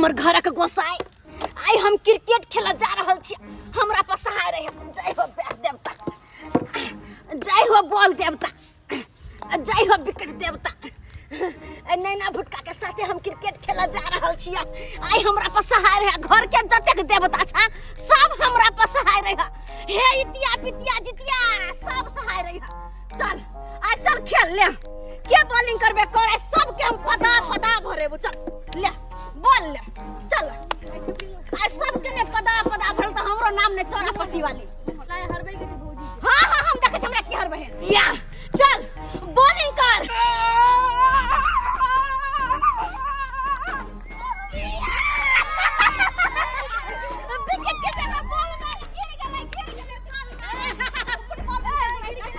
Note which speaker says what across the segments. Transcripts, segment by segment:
Speaker 1: हमर घरक गोसाई, आइ हम क्रिकेट खेलऽ जा रहल छी, हमरा पर सहाय रहे। जय हो बैट देवता, जय हो बॉल देवता, जय हो विकेट देवता। नैना भुटका के साथे हम क्रिकेट खेलऽ जा रहल छी, आइ हमरा पर सहाय रहे। घर के जतेक देवता छा सब हमरा पर सहाय रहे। हे इतिया पितिया जितिया सब सहाय रहे। चल आ चल खेल ले, के बॉलिंग करबे करे सबके हम पदा पदा भरेबो। चल ले बॉल ले चल, आ सबके ने पदा पदा भरल त हमरो नाम ने चोरा पट्टी वाली।
Speaker 2: हरबै के छै भौजी।
Speaker 1: हाँ हाँ हम देखै छी हमरा की हरबै है। या चल बॉलिंग कर। विकेट के जगह बॉल मार गिर गेलै, गिर गेलै बॉल। फुटबॉल गिर गेलै।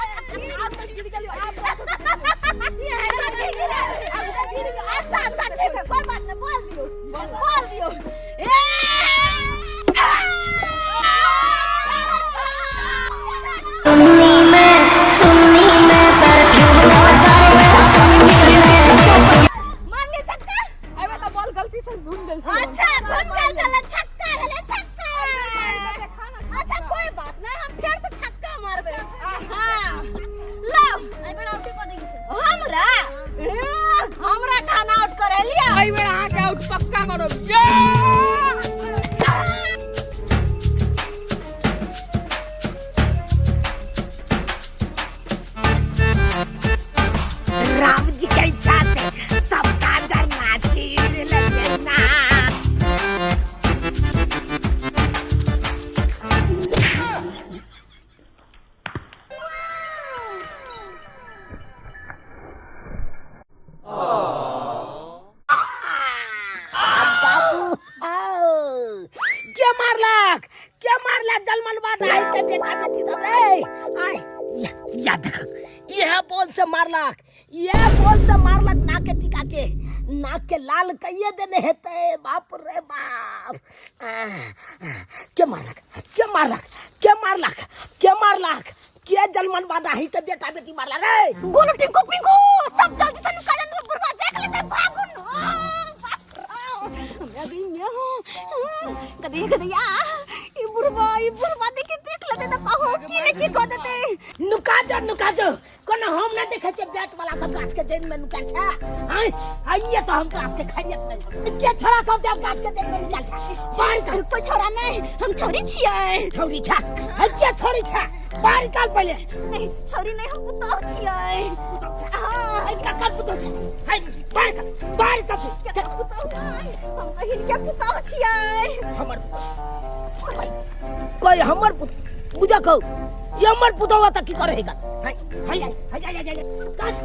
Speaker 1: अच्छा अच्छा ठीक है, कोई बात नहीं, बॉल दियो बॉल दियो। ए
Speaker 3: चुन्नी में, चुन्नी में परफ्यूम लगा ले चुन्नी में।
Speaker 1: मार ले छक्का।
Speaker 2: एहिमे तऽ बॉल गलती से घुम गेल छै।
Speaker 1: अच्छा घुम गेल छलै, छक्का गेलै छक्का। अच्छा कोई बात नहीं, हम फेर से छक्का मारबै। हाँ लो।
Speaker 2: एहि बेर आउटे कऽ दै छै
Speaker 1: हमरा ए, हमरा कहाँ आउट करे लिया।
Speaker 2: एहि बेर अहाँके आउट पक्का करब। ये
Speaker 4: राम जी के इच्छा से सबका जरना चीर लेलियै ना। बाबू आओ। के मारलक, के मारलक जलमन बाद आई के बेटा बेटी सब रे आय। या, या देख, यह बॉल से मारलक, यह बॉल से मारलक, नाक के टिका के नाक के लाल कहिए देने हेतै। बाप रे बाप, आह, के मारलक, के मारलक, के मारलक, के मारलक, के जलमन बाद आई के बेटा बेटी मारला रे।
Speaker 1: गोलू टिंकू पिंकू सब जल्दी से निकाले, में बुढ़वा देख लेते भागुन। मैं भी मैं हूं कदी कदी आ ई बुढ़वा, ई बुढ़वा देखे देख लेते त कहो की ने की कह देते।
Speaker 4: नुका जो, नुका जो, कोनो हम ना देखे छे बैट वाला सब गाछ के जड़ में नुका छे। आय आइए तो हम गाछ के खाइए नहीं के छोरा सब जब गाछ के जड़ में नुका छे। बाहर निकाल।
Speaker 1: कोई छोरा नहीं, हम छोरी छियै।
Speaker 4: छोरी छे है के छोरी छे, बाहर निकाल पहले।
Speaker 1: नहीं छोरी नहीं, हम पुतोह छियै।
Speaker 4: हाँ है ककर पुतोह छे है, बाहर निकाल, बाहर निकाल तू।
Speaker 1: केकर पुतोह नहीं, हम तो हिनके पुतोह छियै।
Speaker 4: हमर पुतोह कोई, हमर पुतोह बुझा कहू, ये हमर पुतोह त की करे हेगा। हाय हाय हाय हाय हाय हाय काट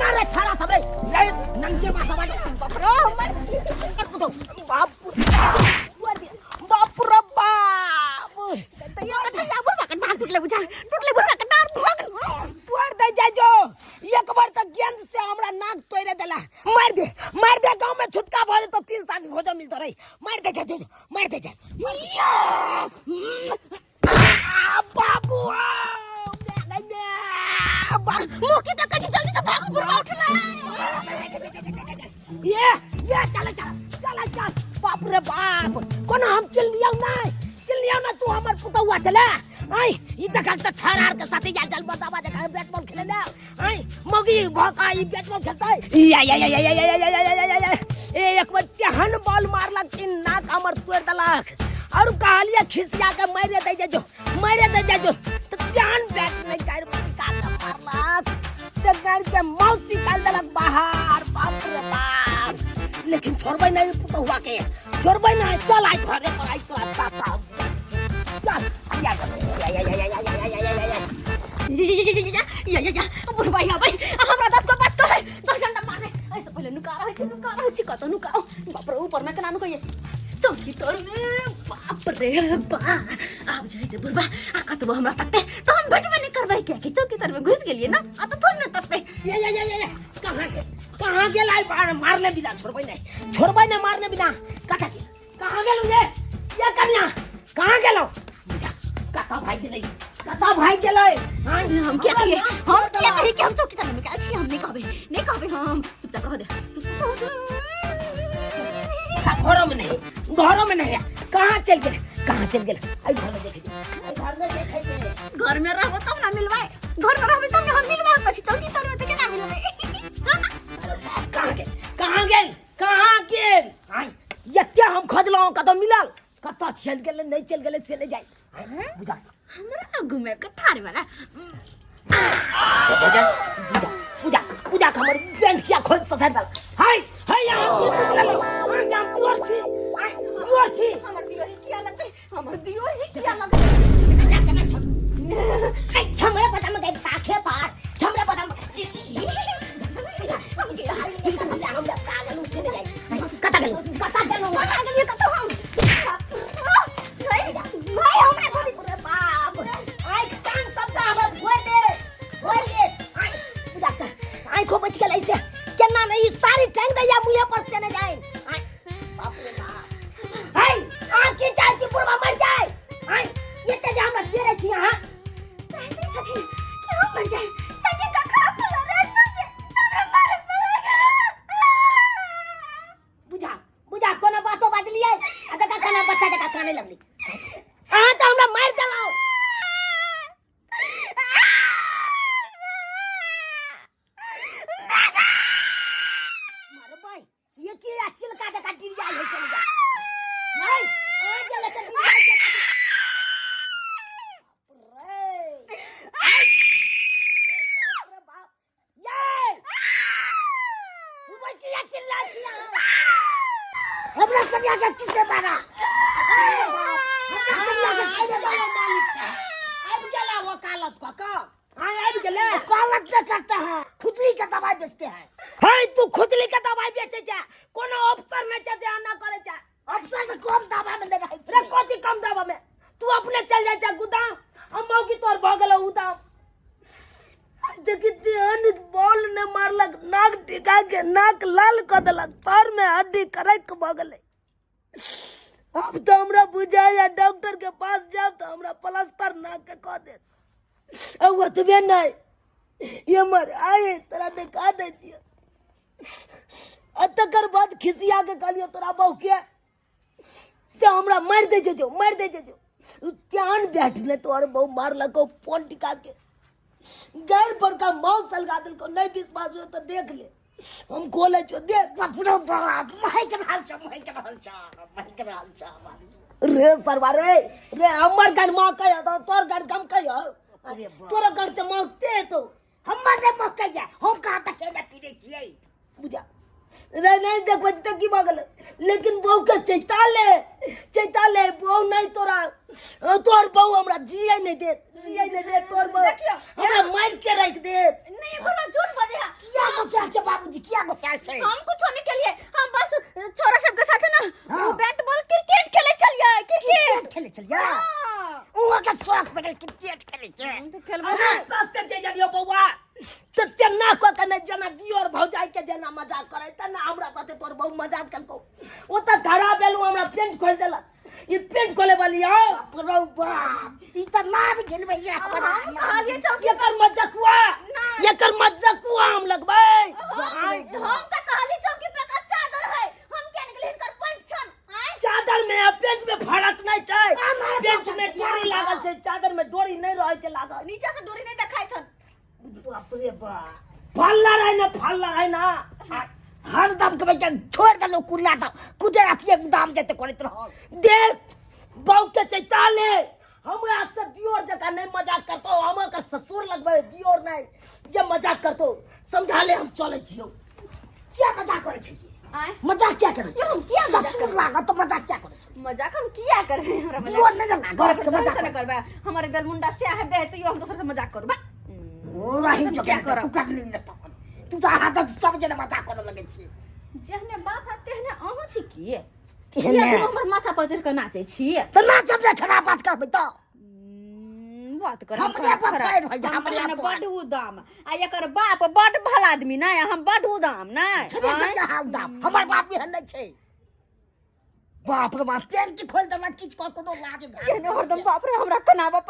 Speaker 4: ना रे छाड़ा सब रे ले नंगे माथा बाटे।
Speaker 1: बाप रे हमर
Speaker 4: हमर पुतोह, बाप बाप रे बाप।
Speaker 1: तैया कतैया बुढ़वा के डांट टूटले, बुझा टूटले बुढ़वा के डांट भाग
Speaker 4: तोड़ दे जाय जो, एक बार त गेंद से हमरा नाक तोड़ देला। मार दे, मार दे, गांव में छुटका भ जेतो, 3 साल भोजन मिलतो रही। मार दे जा, मार दे जा। आ, बाबू आ,
Speaker 1: मुँह की तक जल्दी से भागो, बुढ़वा उठला।
Speaker 4: ये ये चल चल चल चल। बाप रे बाप, कोनो हम चिल लियौ नहीं, चिल लियौ ना, तू हमर पुतौआ चला आई। ई देखा त छाड़ के साथे या जल बतावा जका बैट बॉल खेले ना आई मगी भका, ई बैट बॉल खेलतै। या या या या या या या या या या या। ए एक बार तेहन बॉल मारलक कि नाक हमर तोड़ देलक। और कहलिए खिसिया के मारे दे जो, मारे दे जो, त तेहन बैट नहीं गाड़ का के मारलक से गाड़ के मौसी निकाल देलक बाहर। बाप रे बाप, लेकिन छोड़बै नहीं पुतहुआ के, छोड़बै नहीं। चल आई घरे पर, आई तोरा पासा चल। या या या या या या या या या या
Speaker 1: या या या या बुढ़वा आबै हमरा 10 गो बात कहे, 10 घंटा मारे। ऐसे पहिले नुका रहै छी, नुका रहै छी, कतौ नुकाओ। बाप रे, ऊपर में केना नुकैये चौकी तर में। बाप रे बा, आब जाइ दे बुढ़वा, आ कतबो हमरा तकते तो हम भेटबे नहीं करबै, कियाकि चौकी तर में घुस गेलियै ना, आ तऽ थोड़ी ना तकते।
Speaker 4: या या या या या कहाँ गेल, कहाँ गेल? आई मार, मारने बिना छोड़बै नहीं, छोड़बै नहीं मारने बिना। कहाँ गेल, कहाँ गेल ये ये कन्या, कहाँ गेलो? बुझा कता भाग गेलै, कता भाग गेलै? हाँ,
Speaker 1: हम क्या कहिए, हम क्या कहिए कि हम चौकी तर में निकाल छी। हम नहीं कहबै, नहीं कहबै, हम चुपचाप रह दे, चुपचाप रह दे।
Speaker 4: घर में नहीं। घरों में नहीं है। कहाँ चल गेल, कहाँ चल गेल? आई घर में देखे, आई घर में देखे।
Speaker 1: घर में रहबो तब ना मिलबै, घर में रहबै तब ना हम मिलबै। कछि चौकी तर में त केना मिलबै?
Speaker 4: कहाँ गेल, कहाँ गेल, कहाँ गेल? आई एते हम खोजलहुँ, कतौ मिलल? कतऽ चलि गेलै, नहि चलि गेलै से नहि जाय। बुझा
Speaker 1: हमरा घुमे के ठार वाला।
Speaker 4: जा जा जा, पूजा पूजा पूजा के हमर पैंट किया खोल ससारि देलक? हाय हाय, अहाँ की पूछ लेलहुँ? अहाँके हम दियोर छी, आँय, दियोर छी।
Speaker 1: हमर दियो ही किया लगतै? हमर दियो ही किया लगतै?
Speaker 4: छमरे पता में गई ताखे पार, छमरे पता में कता गेलहुँ, कता गेलहुँ?
Speaker 1: कहाँ गेलियै? कतौ हम भाई, भाई, हमरा गोदी।
Speaker 4: रे बाप, आँख कान सबटा हमर धोइ दे, धोइ दे। आँख पूजा के आँखो बचि गेल। ऐसे केना नहि ई साड़ी टांग दैया मुँहे पर से नहि जाय। आँख, बाप रे बाप, हाय, अहाँ की चाहै छी, बुढ़बा मरि जाय? आँय, एते जे हमरा घेरै छी अहाँ।
Speaker 1: चाहते छथिन कि हम मर जाए ताकि कखा खुला रह तुझे हमरा मारे पड़ेगा।
Speaker 4: बुझा बुझा, कोनो बातो बाजलियै आ देखा खाना बच्चा जकाँ काने लगली। अहाँ तऽ हमरा मारि देलहुँ। मारबै ये की आ चिलका जकाँ गिर जाइ है, चल जा नहीं अहाँ चले तऽ गिर जाइ छै। रे बाप रे बाप, ये ऊपर किया चिल्ला छी अहाँ? हमरा कनिया के किसे मारा? हमरा कनिया के किसे मारा? मालिक साहब आबि गेला वकालत कऽ कऽ। हाँ, आबि गेलै। वकालत न करता है, खुजली के दवाई बेचते हैं। हाय, तू खुजली के दवाई बेचै छै? कोनो अफसर नहि छै जे एना करै छै। अफसर से कम दावा में दे रहै रे। कथी कम दावा में? तू अपने चल जाइ छै गोदाम, हम मौगी तोर भऽ गेलौ उदाम। देखी, तेहन बॉल ने मारलक, नाक टिका के नाक लाल कऽ देलक, सर में हड्डी करैक भऽ गेलै। अब तऽ हमरा बुझाइया डॉक्टर के पास जायब तऽ हमरा प्लास्टर नाक के कऽ देत। आ ओतबे नहि, एमहर आए तोरा देखा दै छियै। आ तकर बाद खिसिया के कहलियौ तोरा बहू के से हमरा मारि दै छै जो, मारि दै छै जो। तेहन बैठ ने तोहर बहू मारलको फोन टिका के, गैर पर का माउस सलगा देलको। नहीं विश्वास हो तो देख ले, हम खोले छो, देख। बाप रे बाप, महक रहल छ, महक रहल छ, महक रहल छ रे सरवा। रे रे, हमर घर महकै तो तोर घर गम कह? तोरा घर ते महकते तो हमर ने महकैया। हम कहाँ तक खेने पीने छियै बुझा रे? नहीं देखबै तऽ की भऽ गेलै? लेकिन बहू के चैता ले, चैता ले बहू। नहीं तोरा, तोहर बहू हमरा जियै नहीं देत, जियै नहीं देत। तोहर बहू
Speaker 1: देखियौ,
Speaker 4: हमरा मारि के राखि देत।
Speaker 1: नहीं भोला, झूठ बजे है।
Speaker 4: किया गुस्साल छै बाबूजी? किया गुस्साल छै?
Speaker 1: हम कुछो नहीं केलिए, हम बस छोरा सबके साथ ना बैट बॉल क्रिकेट खेले चलिए, क्रिकेट
Speaker 4: क्रिकेट खेले चलिए।
Speaker 1: हाँ।
Speaker 4: उहाँ के शौक पड़ल क्रिकेट खेले के।
Speaker 1: हम तो खेलबो।
Speaker 4: अरे सस से जे जलियो बौआ तऽ तेना कऽ के नहि जेना दियोर भौजाई के जेना मजाक करे तेना हमरा साथे तोर बहु मजाक केलकौ। ओ तऽ धरा बेलू, हमरा पेंट खोलि देलक। ई पेंट खोले वाली आओ। बाप रे बाप, ई तऽ लाभ गेल भैया हमरा।
Speaker 1: हम कहलिए चौकी।
Speaker 4: एकर मजकुआ।
Speaker 1: नहि।
Speaker 4: एकर मजकुआ हम लगबै।
Speaker 1: हम तो कहली चौकी पे का चादर है, हम क्या निकले हिनकर पैंट छन आय।
Speaker 4: चादर में आ पेंट में फर्क नहीं छै। पेंट में डोरी लागल छै, चादर में डोरी नहीं रहै छै लागल।
Speaker 1: नीचा से डोरी नहीं देखाय छन।
Speaker 4: बाप रे बाप, फल्ला रहे ना, फल्ला रहे ना। हरदम के बेटा छोड़ देलो कुल्ला तो कुदे रातिए दाम जेते करैत रह। देख, बहू के चैता ले, हमरा से दियोर जकाँ नहीं मजाक करतो। हम ओकर ससुर लगबै, दियोर नहीं जे मजाक करतो। समझा ले, हम चलै छियौ। क्या मजाक करै छियै?
Speaker 1: आय
Speaker 4: मजाक क्या करै
Speaker 1: हम किया मजाक
Speaker 4: ससुर लागत तो मजाक क्या करै छै?
Speaker 1: मजाक हम किया करबे? हमरा मजाक
Speaker 4: दियोर नहीं लागत से मजाक
Speaker 1: से करबे। हमारे बेलमुंडा से है बे तो हम दोसर से मजाक करबा।
Speaker 4: ओ रही
Speaker 1: हम
Speaker 4: जो
Speaker 1: क्या करब?
Speaker 4: तू कर ली ने तखन तू तऽ हाथक सब जना मजाक करऽ लगै छी।
Speaker 1: जेहने बाप है तेहने अहूँ छी की?
Speaker 4: तेहने।
Speaker 1: किया तू हमर माथा पर चढ़ के नाचै छी?
Speaker 4: तऽ नाचब ने, खराब बात करबै तऽ।
Speaker 1: बात कर।
Speaker 4: हमरे पर पैर होइया, हमरे पर।
Speaker 1: बड उदाम आ एकर बाप बड भला आदमी नै, हम बड उदाम नै।
Speaker 4: छेबे करिया हाउ दाम, हमर बाप एहन नहि छै। बाप रे बाप, पेंट खोलि देलक किछु कऽ कोनो लाज घाट।
Speaker 1: तेहने हरदम बाप रे हमरा कनाबऽ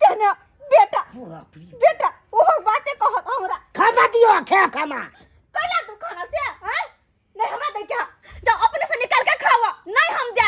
Speaker 1: तेहने बेटा।
Speaker 4: बाप रे।
Speaker 1: बेटा ओहो बाते कहत हमरा।
Speaker 4: खाना दियो, खे खाना।
Speaker 1: कैला तू खाना से हैं? नहीं हमरा दे क्या, जाओ अपने से निकाल के खाओ। नहीं हम जाए।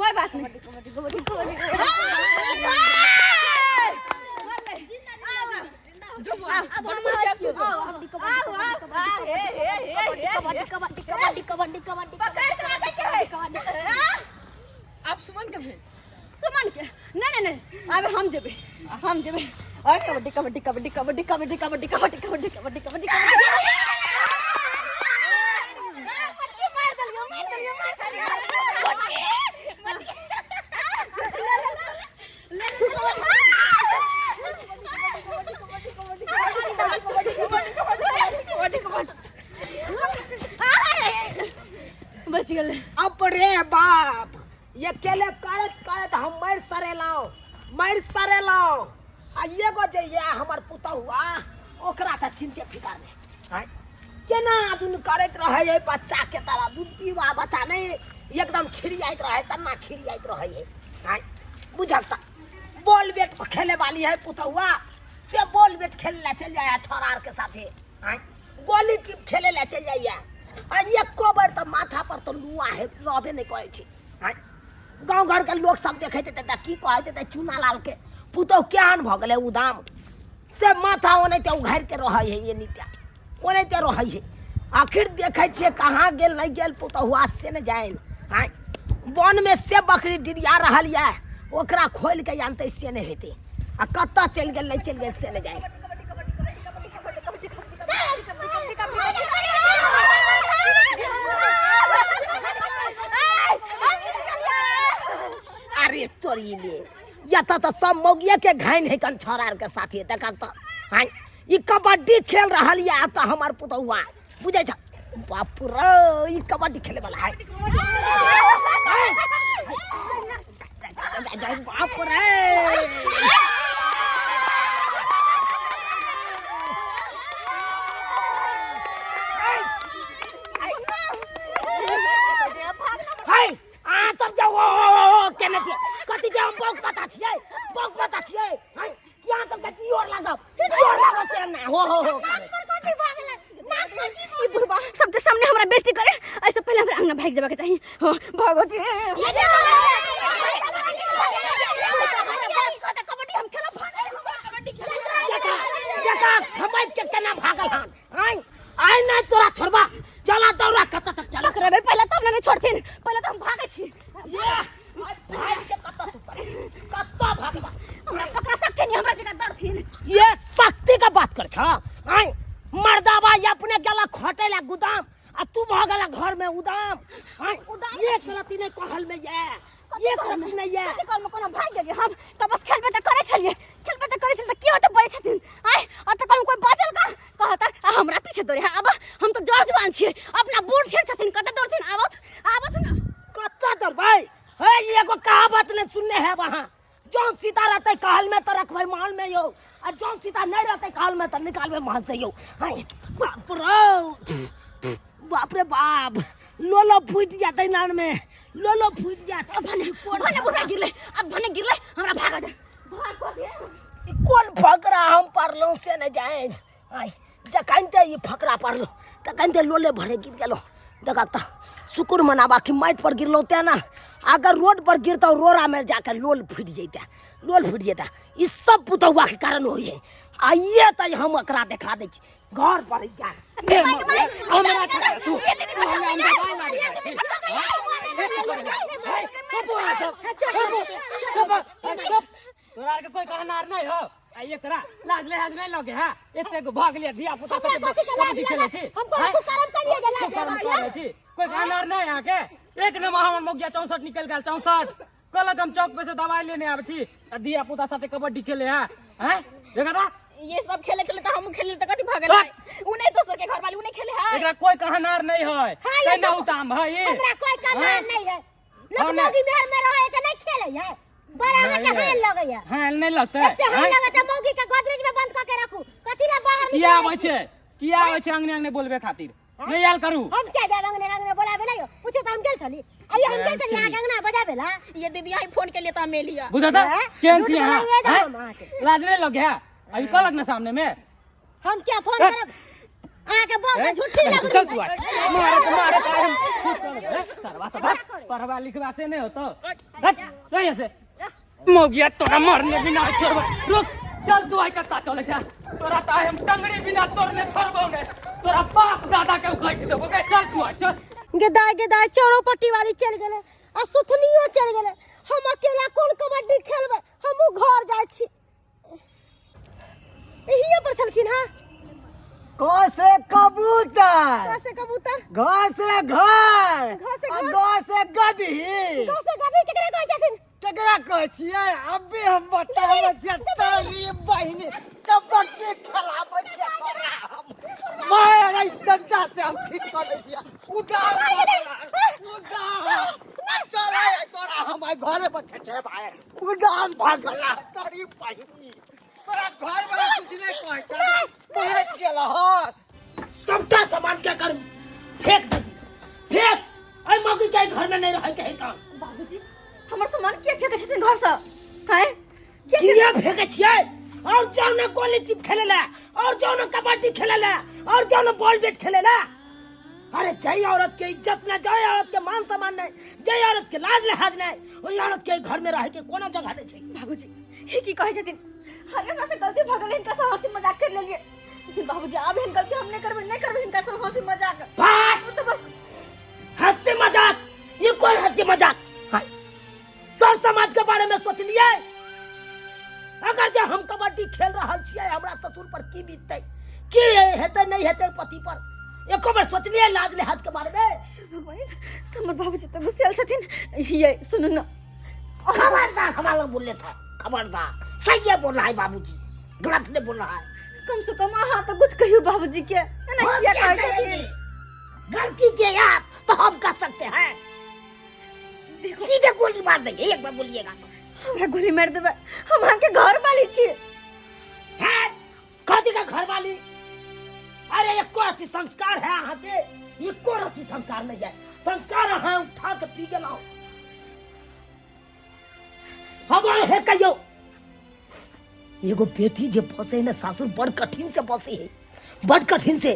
Speaker 1: कोई बात नहीं।
Speaker 3: कबड्डी कबड्डी कबड्डी कबड्डी कबड्डी।
Speaker 2: आप सुमन के भेज।
Speaker 1: सुमन के नहीं नहीं नहीं, अब हम जेबे, हम जेबे। और कबड्डी कबड्डी कबड्डी कबड्डी कबड्डी कबड्डी कबड्डी कबड्डी कबड्डी कबड्डी कबड्डी। मार देलियो, मार देलियो, मार देलियो। ले ले बच गेलै।
Speaker 4: अब रे बाप, ये केले करत करत हम मर सरे लाओ, मर सरे लाओ। आ एगो जे ये हमर पुतहुआ ओकरा तऽ छीन के फिकर में आँय, केना दुनू करैत रहै है बच्चा के तरह। दूध पीवा बच्चा नहीं एकदम छिड़ियाइत रहै, तना छिड़ियाइत रहै है। आँय बुझक तऽ बॉल बैट खेले वाली है पुतहुआ, से बॉल बैट खेले ला चल जाए छोरा आर के साथे। आँय गोली टिप खेले ला चल जाइए। आ एको बेर तऽ माथा पर तऽ लुआ है रहबे नहि करै छै। आँय गाँव घर के लोग सब देखैत हेतै तऽ की कहैत हेतै, चूना लाल के पुतहु केहन भऽ गेलै उदाम, से माथा ओनाहिते उघारि के रहै है, ये नीचा ओनाहिते रहै है। आखिर देखै छियै कहाँ गेल नहि गेल पुतहुआ से नहि जानि। आँय वन में से बकरी डिरिया रहल यऽ, ओकरा खोलि के आनतै से नहि हेतै। आ कतऽ चलि गेल नहि चलि गेल से नहि जानि। अरे तोरी में या तऽ सब मौगिया के घाइन है कन छोरा के साथी। देखक तऽ आँय ई कबड्डी खेल रहल यऽ तऽ हमर पुतहुआ बुझै छ। बाप रे, ई कबड्डी खेले वाला है। बाप रे, है अहाँ सब जे ओ ओ ओ केने छियै कथी जे हम बौक पता छियै, बौक पता छियै। है कि अहाँ सब के जोर लागब, जोर लागब से ना हो हो हो करे।
Speaker 1: ई बुढ़बा सबके सामने हमरा बेइज्जती करे, ऐसे पहले हमरा अंगना भागि जेबाक चाही। हाँ, भगवती कबड्डी हम खेलब।
Speaker 4: देखा देखा छमक के केना भागल हन। आय आय नहीं तोरा छोड़बा, चला दौड़ा कत तक चला।
Speaker 1: पकड़ेबै पहले तब ने, नहीं छोड़थिन पहले तो हम भागै छी।
Speaker 4: ये भाग के कत तू कत भागबा?
Speaker 1: हमरा पकड़ा सकथिन, हमरा जगह दौड़थिन।
Speaker 4: ये शक्ति का बात कर छ। आय मर्दाबा ये अपने गेला खटे ला गोदाम आ तू भ गेला घर में उदाम। आय
Speaker 1: उदाम
Speaker 4: ये गलती नहीं कहल में ये गलती नहीं ये।
Speaker 1: कथी कहल में? कोनो भागि गेलियै हम तऽ बस खेलबे तऽ करै छलियै, खेलबे तऽ करै छलियै तऽ कियो तऽ बजै छथिन। आय आ तऽ कहलहुँ कोइ बजल का कहता आ हमरा पीछे दौड़े। आब हम तऽ जड़ जुआन छियै, अपना बूढ़ छेड़ छथिन, कतऽ दौड़थिन? आबथ आबथ ना।
Speaker 4: कतऽ दौड़बै? हे एगो कहावत नहीं सुनने है वहाँ, जौन सीता रहते कहल में तो रखबै महल में यौ, आ जौन सीता नहीं रहते कहल में तो निकालबै महल से यौ। हाय बाप रे बाप रे बाप, लोलो फूटि जाते नान में, लोलो फूटि जाते।
Speaker 1: अब भने भने बुढ़ा गिरलै, अब भने गिरलै, हमरा भागऽ दे। भाग कऽ दे।
Speaker 4: ई कोन फकरा हम पढ़लहुँ से नहि जानि। आइ जखन ते ई फकरा पढ़लहुँ तखन ते लोले भरे गिर गेलहुँ। देखक तऽ शुक्र मनाबा कि माटि पर गिरलहुँ तेँ ने, अगर रोड पर गिरतहुँ रोड़ा में जाके लोल फूटि जैते, लोल फूटि जैते। ई सब पुतहुआ के कारण होइ है। आइए तऽ हम एकरा देखा दै छी घर पर जा।
Speaker 5: हमरा छोड़ा तू, तू हमरा अंदर बाहर लागे छी। तोरा आर के कोई कहनार नहीं हो। आ एकरा लाज लिहाज नहीं लगे है, एते गो भाग लिया धिया पुता सब
Speaker 6: कथी के लाज
Speaker 5: कबड्डी खेले छी।
Speaker 6: हम कोनो
Speaker 5: हैं?
Speaker 6: कुकर्म करिए गेला?
Speaker 5: कुकर्म करै छी, कोई कहनार नहीं यहाँ के। एक नंबर हमर मौगिया 64 निकल गेल, 64 कहलक हम चौक पे से दवाई लेने आबै छी आ धिया पुता साथे कबड्डी खेले है। हैं देखा था
Speaker 2: ये सब खेले चले तो हम खेले तो कथी भागल है? उ नहीं दोसर के घर वाली उ नहीं खेले है।
Speaker 5: एकरा कोई कहनार नहीं है, केना उताम है ई?
Speaker 6: हमरा कोई कहनार
Speaker 5: हैं?
Speaker 6: नहीं है। लोग
Speaker 5: हाँ, नहीं।
Speaker 6: मौगी मेहर में रहे तो नहीं खेले है, बड़ा अहाँ के
Speaker 5: नहीं।
Speaker 6: हाल लगैया।
Speaker 5: हाल नहीं लगतै।
Speaker 6: एते हाल
Speaker 5: हैं?
Speaker 6: लगै छै मौगी के गोदरेज में बंद क के रखू, कथी ला बाहर
Speaker 5: किया
Speaker 6: निकालै
Speaker 5: आबै
Speaker 6: छी?
Speaker 5: छै, किया आबै छै अंगने अंगने बोलबे खातिर? नहीं आयल करू।
Speaker 6: हम क्या जाब अंगने अंगने बोलाबे ला? यौ पूछो तो हम गेल छली, आइयो हम गेल छली अहाँ के अंगना बजाबे ला?
Speaker 2: ये दीदी आई फोन के लिए तो हम लिया।
Speaker 5: बुझा था
Speaker 6: हैं?
Speaker 5: केहन
Speaker 6: झूठ
Speaker 5: छी अहाँ?
Speaker 6: बोलाइए दो
Speaker 5: हैं?
Speaker 6: हम अहाँके।
Speaker 5: लाज नहीं लगे है? अभी कहलक ना सामने में
Speaker 6: हम क्या फोन
Speaker 5: हैं?
Speaker 6: करब? अहाँ के बहुत झूठी लग
Speaker 5: चल तू आय मारे तो मारे तो हम सरवा तो बात पढ़वा लिखवा से नहीं होतो। हट नहीं से मौगिया तोरा मरने बिना छोड़बो। रुक चल तू आय कत्ता चले जा तोरा त आय हम टंगड़ी बिना तोड़ने छोड़बो ने तोरा बाप दादा के उखाड़ देबो के। चल तू आय चल।
Speaker 6: गेदाय गेदाय चौरोपट्टी वाली चल गेले आ सुथनियो चल गेले। हम अकेला कोन कबड्डी खेलबै? हमहूँ घर जाइ छी। एहिए पर छलखिन हँ।
Speaker 7: क से कबूतर,
Speaker 6: क से कबूतर,
Speaker 7: घ से घर,
Speaker 6: घ से
Speaker 7: आ
Speaker 6: घर,
Speaker 7: ग से गदही।
Speaker 6: ग से गदही केकरा कहै छथिन?
Speaker 7: केकरा कहै छियै? अभी हम बताबै छियै तोरी बहिनी कबड्डी खेलाबै छियै तोरा हम। मार एहि डंडा से हम ठीक कऽ दै छियै। उदार उदार चल तोरा हम आइ घरे पर ठेठेब आइ। उदान भऽ गेला तोरी बहिनी। तोरा घर वाला कुछ नहीं कहै छै, बहस गेल हन।
Speaker 4: सबटा सामान क्या कर फेंक दे, फेंक। अरे मौगी के घर में नहीं रहे के है काम।
Speaker 1: बाबूजी हमर सामान किया फेंके छथिन घर से? हैं
Speaker 4: किया फेंके छियै? और जाओ ना गोली टिप खेले ला, और जाओ ना कबड्डी खेले ला, और जाओ ना बॉल बैट खेले ला। अरे जय औरत के इज्जत ना, जय औरत के मान सम्मान नहीं, जय औरत के लाज लिहाज नहीं, ओहि औरत के घर में रहे के कोनो जगह नहीं छै।
Speaker 1: बाबूजी हे की कहै छथिन? अरे हमरा से गलती भऽ गेलै, हिनका से हंसी मजाक कर लेलियै। लेकिन बाबूजी आब एहन गलती हम नहीं करबै, नहीं करबै हिनका से हंसी मजाक।
Speaker 4: बात
Speaker 1: तो बस
Speaker 4: हंसी मजाक, ये कौन हंसी मजाक? हाय सर समाज के बारे में सोच लिए? अगर जे हम कबड्डी खेल रहल छियै हमरा ससुर पर की बीततै, की हेतै नहीं हेतै पति पर, एको बार सोचलिए लाज लिहाज के बारे में?
Speaker 1: भगवान हमर बाबूजी तो गुस्सायल छथिन। ये सुनू ना।
Speaker 4: खबरदार हमारा लग बोलने था, खबरदार। सही है बोल रहा है बाबूजी, गलत नहीं बोल रहा है।
Speaker 1: कम से कम अहाँ तो कुछ कहियो बाबूजी के, एना
Speaker 4: हम
Speaker 1: किया
Speaker 4: क्या
Speaker 1: कहै छथिन?
Speaker 4: कहेंगे? गलती किए आप तो हम कर सकते हैं।
Speaker 1: देखो
Speaker 4: सीधे गोली मार देंगे, एक बार बोलिएगा तो।
Speaker 1: हमरा गोली मार देबै, हम अहाँ के घर वाली छी।
Speaker 4: है कथी का घर वाली? अरे एको रत्ती संस्कार है अहाँ के? एको रत्ती संस्कार नहीं है। संस्कार अहाँ उठा के पी गेलहुँ। हम है कहियो एगो बेटी जे बसे है ना सासुर, बड़ कठिन से बसे है, बड़ कठिन से।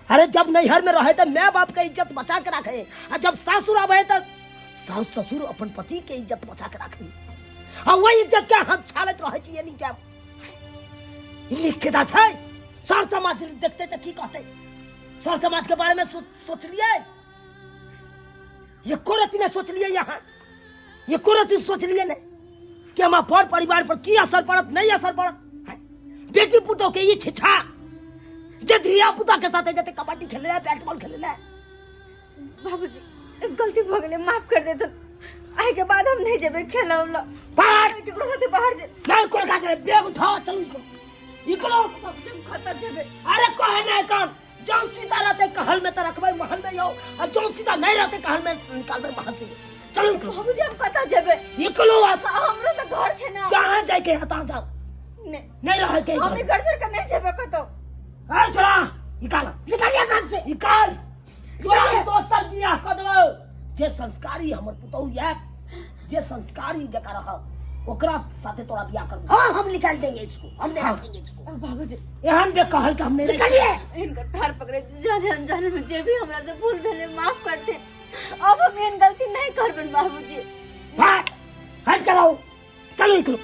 Speaker 4: अरे जब नैहर में रहे तो मैं बाप के इज्जत बचा के रखे, और जब सासुर आवे तो सास ससुर अपन पति के इज्जत बचा के रखे, और वही इज्जत के हम छालत रहे छी। नहीं क्या लिख के दा छै? सर समाज देखते तो की कहते? सर समाज के बारे में सोच लिए? ये को रत्ती नहीं सोच लिए? यहाँ ये को रत्ती सोच लिए नहीं कि हमारा पर परिवार पर की असर पड़त, नहीं असर पड़त? बेटी पुतोह के ये छिछा जे धिया पुता के साथे जते कबड्डी खेले ले, बैट बॉल खेले ले।
Speaker 1: बाबूजी गलती भ गेलै, माफ कर देथुन। आइ के बाद हम नहीं जेबै खेलऽ उलऽ।
Speaker 4: बाहर
Speaker 1: केकरो साथे बाहर जे
Speaker 4: नहीं कोन काज रे, बैग उठाओ चलू निकलो निकलो।
Speaker 1: बाबूजी हम खतर जेबै।
Speaker 4: अरे कहे नहीं कौन जौन सीता रहते कहल में तो रखबै महल में यो, और जौन सीता नहीं रहते कहल में निकालबै महल से। चलू निकलो।
Speaker 1: बाबूजी हम कतऽ जेबै?
Speaker 4: निकलो आप।
Speaker 1: हमरो तो घर छै ना।
Speaker 4: जहाँ जाए के तहाँ जाओ।
Speaker 1: नहीं
Speaker 4: नहीं रहे के
Speaker 1: हम ई घर छोड़ के नहीं जेबै कतौ।
Speaker 4: ए छोड़ा निकाल
Speaker 6: निकालिए घर से
Speaker 4: निकाल। तोरा दोसर बियाह कऽ देबौ। जे संस्कारी हमर पुतहु ये, जे संस्कारी जका रह ओकरा साथे तोरा बियाह करबो।
Speaker 6: हाँ हम निकाल देंगे इसको, हम नहीं
Speaker 4: हाँ।
Speaker 6: रखेंगे इसको।
Speaker 1: बाबूजी
Speaker 4: एहन बे कहल के हम नहीं
Speaker 6: निकालिए।
Speaker 1: हिनकर पैर पकड़े जाने अनजाने में जे भी हमरा से भूल भेलै माफ करते, अब हम एहन गलती नहीं करबन बाबूजी।
Speaker 4: हट हट कराओ चलो निकलो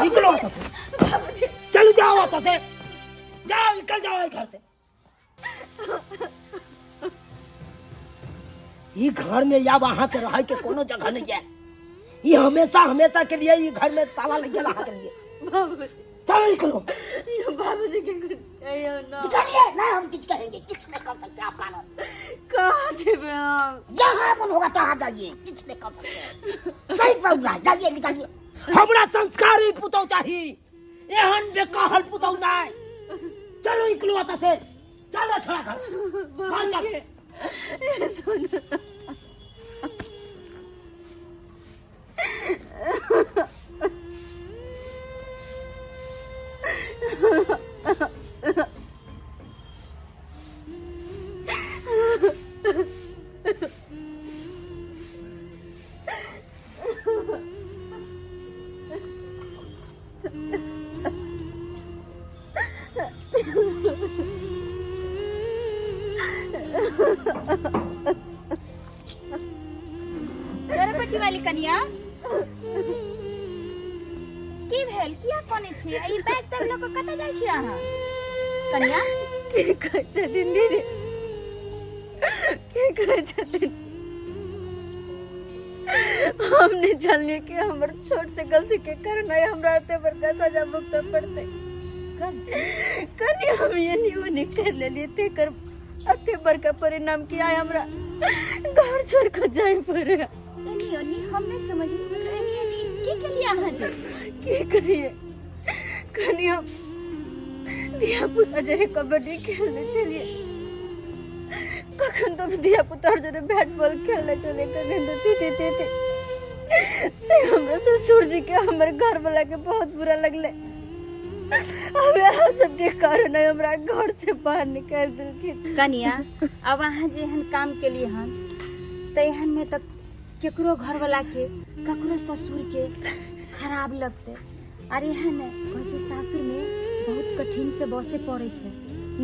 Speaker 4: निकलो हाथ से।
Speaker 1: बाबूजी
Speaker 4: चलो जाओ हाथ से, जाओ निकल जाओ घर से। ये घर में या वहां के रहे के कोनो जगह नहीं है। ये हमेशा हमेशा के लिए ये घर में ताला लग गया के लिए।
Speaker 1: बाबूजी
Speaker 4: चलो निकलो।
Speaker 1: ये बाबूजी के कुछ कहियो ना।
Speaker 6: निकलिए ना, हम कुछ कहेंगे कुछ नहीं कर सकते आप कारण।
Speaker 1: कहाँ जेबै हम?
Speaker 6: जहाँ मन होगा तहाँ जाइए, कुछ नहीं कर सकते। सही बोल रहा है, जाइए निकलिए।
Speaker 4: हमरा संस्कारी पुतौ चाहिए, एहन बेकहल पुतौ नहीं। चलो निकलो अतः से, चलो छोड़ा घर घर चल।
Speaker 1: सुन
Speaker 3: चोरपट्टी वाली कनिया, की भेल? किया कोने छी? ई बैग तैग लऽ कऽ कतऽ जाइ छी अहाँ कनिया?
Speaker 1: की कहै छथिन दीदी, की कहै छथिन? हम नहीं जानलिए कि हमर छोट से गलती के कारण आइ हमरा एते बड़का सजा भुगतऽ पड़तै। कनि हम ये नहीं वो नहीं कर लेलिए, तेकर एते बड़का परिणाम कि आइ हमरा घर छोड़ के जाय पड़े।
Speaker 3: एनी ओनी हम नहीं समझ, मतलब एनी ओनी की केलिए अहाँ जे?
Speaker 1: की कहिए कनि, हम धिया पुता जरे कबड्डी खेलने चलिए, कखन तो धिया पुता जरे बैट बॉल खेलने चलिए, कखन तो तीते तीते से हमरा ससुर जी के, हमर घर वाला के बहुत बुरा लगले। अब यहाँ सबके कारण है हमरा घर से बाहर निकाल देलखिन।
Speaker 3: कनिया, अब अहाँ जे एहन काम केलिए हन तऽ एहन में तऽ केकरो घरवाला के, ककरो ससुर के खराब लगतै। आर एहन कहै छै सासुर में बहुत कठिन से बसे पड़ै छै।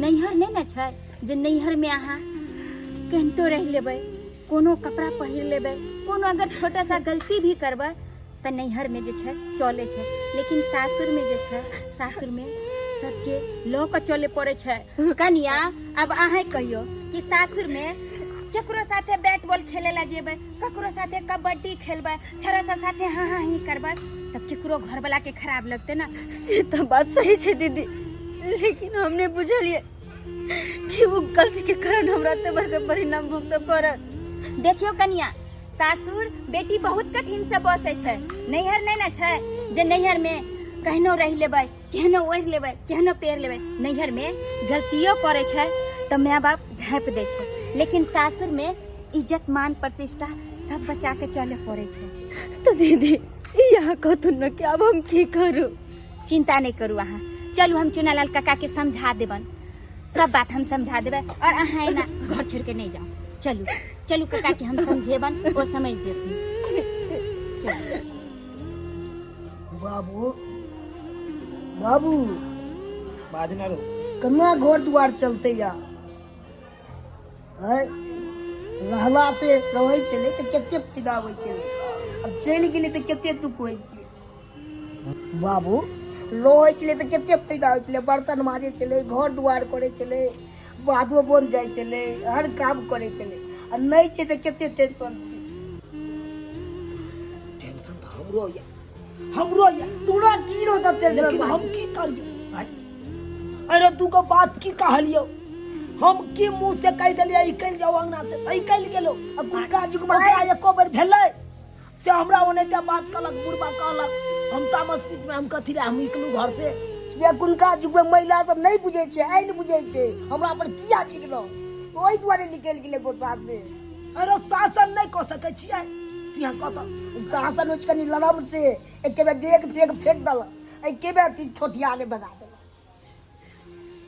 Speaker 3: नैहर नहि ने छै जे नैहर में अहाँ केहनतो रहि लेबै, कोनो कपड़ा पहिर लेबै, कोनो अगर छोटा सा गलती भी करबै तऽ नैहर में जे छै चलै छै, लेकिन सासुर में जे छै, सासुर में सबके लऽ कऽ चले पड़ै छै। कनिया, अब अहाँ कहियौ कि सासुर में केकरो साथे बैट बॉल खेले ला जेबै, ककरो साथे कबड्डी खेलबै, छोरा सब साथे हाँ हाँ ही करबै, तब केकरो घरवाला के खराब लगतै ना?
Speaker 1: से तो बात सही छै दीदी, लेकिन हमने बुझलिए कि वो गलती के कारण हमरा एते बड़का परिणाम भुगतऽ पड़त।
Speaker 3: देखियौ कनिया, सासुर बेटी बहुत कठिन से बसै छै। नैहर नहि ने छै जे नैहर में केहनो रहि लेबै, केहनो ओढ़ि लेबै, केहनो पहिर लेबै। नैहर में गलतियो करै छै तऽ माय बाप झाँपि दै छै, लेकिन सासुर में इज्जत मान प्रतिष्ठा सब बचा के चले पड़ै छै।
Speaker 1: तो दीदी, ई यहाँ कहतु न कि अब हम की करू?
Speaker 3: चिंता नहीं करू अहाँ, चलू हम चुनालाल काका के समझा देबन, सब बात हम समझा देबै। और अहाँ एना घर छोड़ के नहीं जाओ, चलू चलू, काका के हम समझेबन, वो समझ देथिन, चलू।
Speaker 4: बाबू, बाबू।
Speaker 5: बाजना रो।
Speaker 4: केना घर दुआर चलते या है? रहला से रहै छलै तऽ कते फायदा होइ छलै, आब चलि गेलै तऽ कते दुख होइ छै। बाबू, रहै छलै तऽ कते फायदा होइ छलै, बर्तन माजै छलै, घर दुआर करै छलै, बाधो बन जाइ छलै, हर काम करै छलै, आ नहि छै तऽ कते टेंशन छै। टेंशन तऽ हमरो यऽ, हमरो यऽ, तोरा की रहो तऽ टेंशन?
Speaker 8: लेकिन हम की करियो? अरे दूगो बात की कहलियो, हम की मुंह से कहि देलियै निकलि जाओ अंगना से, तऽ निकलि गेलो।
Speaker 4: आ गुटका जुगमा
Speaker 8: ओकरा एको बेर भेलै से हमरा ओनाहिते बात कहलक, बुढ़बा कहलक, हम तामस पीत में हम कथी रे हम निकलू घर से?
Speaker 4: से कुनका युग में महिला सब नहीं बुझे छै, आइ नहीं बुझे छै, हमरा पर किया बिगड़ो, ओहि दुआरे निकलि गेलै गोसा से।
Speaker 8: अरे शासन नहीं कऽ सकै छियै तू यहाँ कतऽ?
Speaker 4: शासन होइ छै कनि लरम से, एके बेर देख देख फेंक देलक, एके बेर अथी ठोठिया के बना देलक।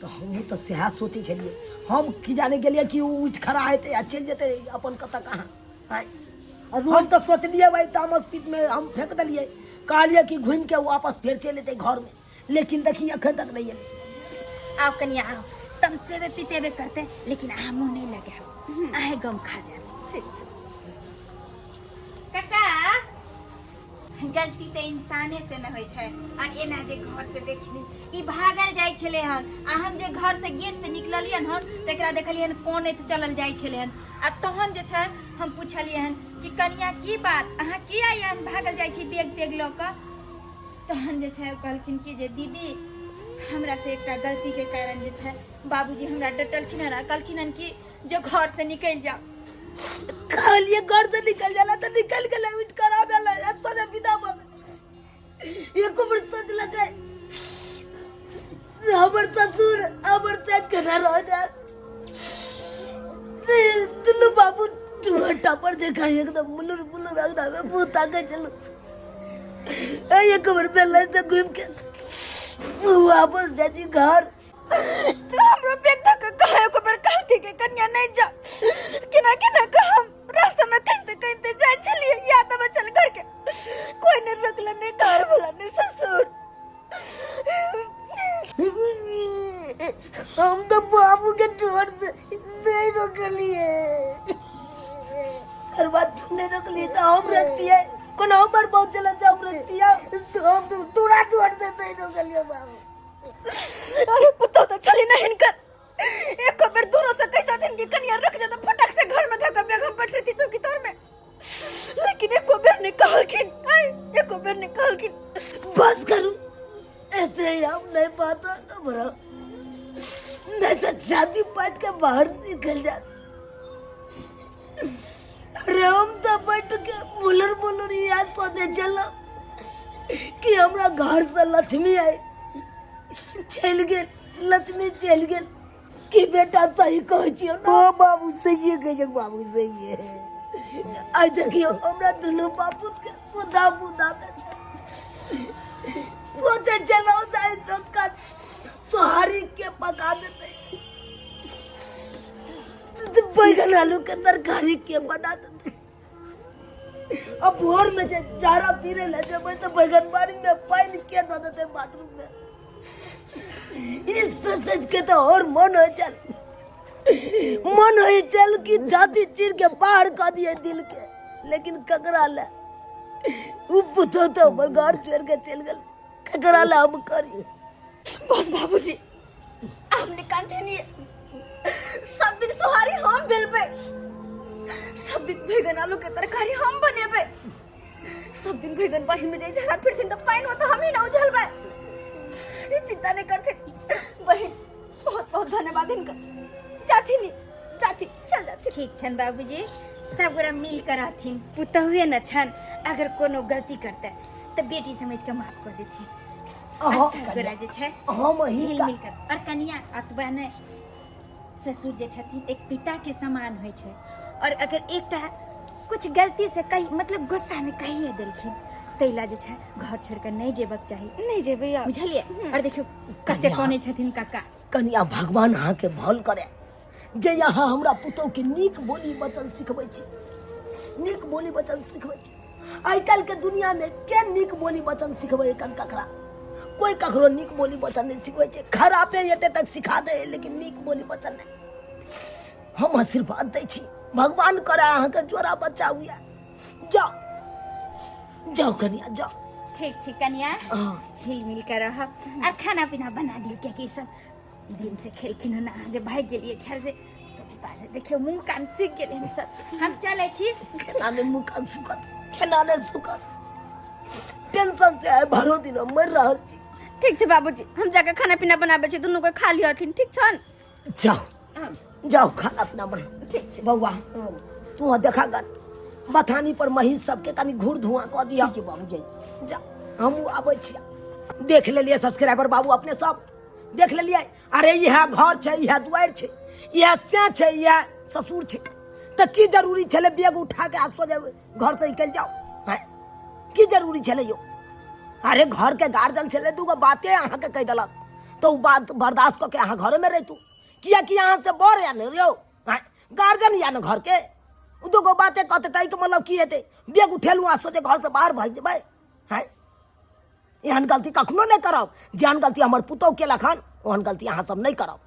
Speaker 8: तऽ हमहूँ तऽ सएह सोचै छलियै, हम की जाने गेलियै कि ओ उठि खड़ा हेतै आ चलि जेतै अपन कतऽ कहाँ। आँय, हम तऽ सोचलियै भाई तामस पीत में हम फेंक देलियै, कहलियै कि घूमि के वापस फेर चलि एतै घरमे, लेकिन देखी एखन तक नहि एलै।
Speaker 3: आउ कनिया आउ, तमसेबे पितेबे करते, लेकिन अहाँ मुँह नहीं लगायब, अहें गम खा जायब।
Speaker 1: ठीक छै।
Speaker 3: काका, गलती तऽ इंसाने से न होइ छै। आ एना जे घर से देखली ई भागल जाइ छलै हन, आ हम जे घर से गेट से निकललियन हन तऽ एकरा देखलियन कोनैत चलल जाइ छलै हन, आ तहन जे छै हम पुछलियै हन कि कनिया की बात, अहाँ किया एहन भागल जाइ छी बैग तैग लऽ कऽ? तहन जे छै ओ कहलखिन कि जे दीदी, हमरा से एकटा गलती के कारण जे छै बाबूजी हमरा डटलखिन हन आ कहलखिन हन कि जो घर से निकलि जाओ।
Speaker 4: कहलिए घर से निकल जाला तो निकल गेलै, उठ कर आ गेलै, अब सोचे विदा भऽ गेलै। एको बेर सोच लकै हमर ससुर हमर साथ केना रह जाए? दुनू बाबू घंटा पर देखा एकदम मुलुर मुलुर अंगना में मुँह ताके चलू, एक बेर बेलन से घूम के वापस जाइ छी घर।
Speaker 1: तू हमरो बैग धऽ कऽ कहाँ एको बेर कहलकै कि कनिया नहीं जा? केना केना कऽ हम रास्ता में कनिते कनिते जाइ छलियै, याद अबै छल घर के, कोई नहीं रोकल, नहीं घर वाला नहीं ससुर।
Speaker 4: हम तो बाबू के डर से नहीं
Speaker 8: नहीं रोकलिए सरवा तू नहीं रोकली तो हम रोकतिए कोनो हमर बहुत चला से हम रोकतिए तो हम तो तोरा डर से नहीं रोकलिए बाबू।
Speaker 1: अरे पुतो तो चली ना हिनकर एक बेर दूरो से कहता दिन कि कनिया रुक जा तो फटक से घर में धक्का बेग हम बैठ रही थी चौकी तोर में, लेकिन एको बेर नहीं कहलखिन, आय एको बेर नहीं कहलखिन।
Speaker 8: बस करू ऐसे ही हम नहीं पाता हमरा, नहीं तो छाती पाट के बाहर निकल जा। अरे हम तो बैठ के बुलर बुलर यहाँ सोचे चलो कि हमरा घर से लक्ष्मी आई चल गेल, लक्ष्मी चल गेल कि बेटा सही कहै छियौ ना? हाँ बाबू सही कहै छै, बाबू सही है। आइ देखियौ हमरा दुनू बापूत के सुधा बुधा में सोचे चलो जाए का सोहारी के पका देते, बैगन आलू के तरकारी के बना देते। अब भोर में जे चारा पीरे ले जेबै तो बैगन बाड़ी में पानी के दऽ देते बाथरूम में। इस सोच के तो और मन हो चल, मन हो चल कि छाती चीर के बाहर कऽ दिए दिल के, लेकिन ककरा ले उ पुतो तो हमर घर छोड़ के चल गेल, ककरा ले हम करी।
Speaker 1: बस बाबूजी हमने कांधे नहीं, सब दिन सोहारी हम बेलबे, सब दिन बैगन आलू के तरकारी हम बनेबे, सब दिन बैगन बाही में जाई झरा फिर तो पाइन हो तो हम ही ना उझलबे, ये चिंता नहीं करते बहन। बहुत बहुत धन्यवाद इनका। जाती नहीं जाती चल जाती।
Speaker 3: ठीक छन बाबूजी, सब गोरा मिल कर रहथिन, पुतहुए न छन, अगर कोनो गलती करते तो बेटी समझ के माफ कर देथिन।
Speaker 8: अहाँ
Speaker 3: सब गोरा जे छै
Speaker 8: हम ही
Speaker 3: मिल मिल कर। और कनिया अतबा ने ससुर जे छथिन एक पिता के समान होइ छै, और अगर एकटा कुछ गलती से कही मतलब गुस्सा में कहिए देलखिन तैला जे छै घर छोड़ के नहीं जेबक चाही।
Speaker 1: नहीं जेबै आब।
Speaker 3: बुझलिए? और देखियो कते कोने छथिन काका।
Speaker 8: कनिया भगवान अहाँ के भल करे जे यहाँ हमरा पुतोह के नीक बोली वचन सिखबै छी, नीक बोली वचन सिखबै छी। आइ काल्हि के दुनिया में के नीक बोली वचन सिखबै कन ककरा? कोई ककरो नीक बोली वचन नहीं सिखबै छै, खराबे एते तक सिखा दे लेकिन नीक बोली वचन नहीं। हम आशीर्वाद दै छी, भगवान करे अहाँके जोड़ा बच्चा हुए। जाओ जाओ कनिया जाओ।
Speaker 3: ठीक ठीक कनिया,
Speaker 8: हाँ।
Speaker 3: हिल मिल कर रह और खाना पीना बना दियो, कियाकि सब दिन से खेलखिन हन, अहाँ जे भागि गेलियै छल से सब बाजे देखियौ मुँह कान सूखि गेलै हन सब। हम चलै छी।
Speaker 8: केना ने मुँह कान सुखत, केना ने सुखत, टेंशन से आइ भरो दिन हम मरि रहल छी।
Speaker 1: ठीक छै बाबूजी, हम जाके खाना पीना बनाबै छी, दुनू के खा लिहथिन। ठीक छन?
Speaker 8: जाओ जाओ खाना पीना बनाओ।
Speaker 1: ठीक छै
Speaker 8: बौआ, तू देखा गन बथानी पर महींस सबके कनी घूर धुआं कऽ दिया।
Speaker 4: ठीक छै बाबू, जाइ छी।
Speaker 8: जा हमहूँ आबै छियै। देख लेलियै सब्सक्राइबर बाबू, अपने सब देख लेलियै। अरे इएह घर छै, इएह दुआरि छै, इएह से छै, इएह ससुर छै, तऽ की जरूरी छलै बैग उठा के आ सोझे घर से निकलि जाउ? हैं, की जरूरी छलै यौ? अरे घर के गार्जियन छलै, दूगो बाते अहाँके कहि देलक तऽ ओ बात बर्दाश्त कऽ के अहाँ घरेमे रहितू, किएकि अहाँ से बड़ या ने यौ, हैं, गार्जियन या ने घर के, ओ दूगो बाते कहतै तऽ एहिके मतलब की हेतै? बैग उठेलहुँ आ सोझे घर से बाहर भागि जेबै? हैं, एहन गलती कखनो नहि करब। जेहन गलती हमर पुतोहु केलक हन ओहन गलती अहाँ सब नहि करब।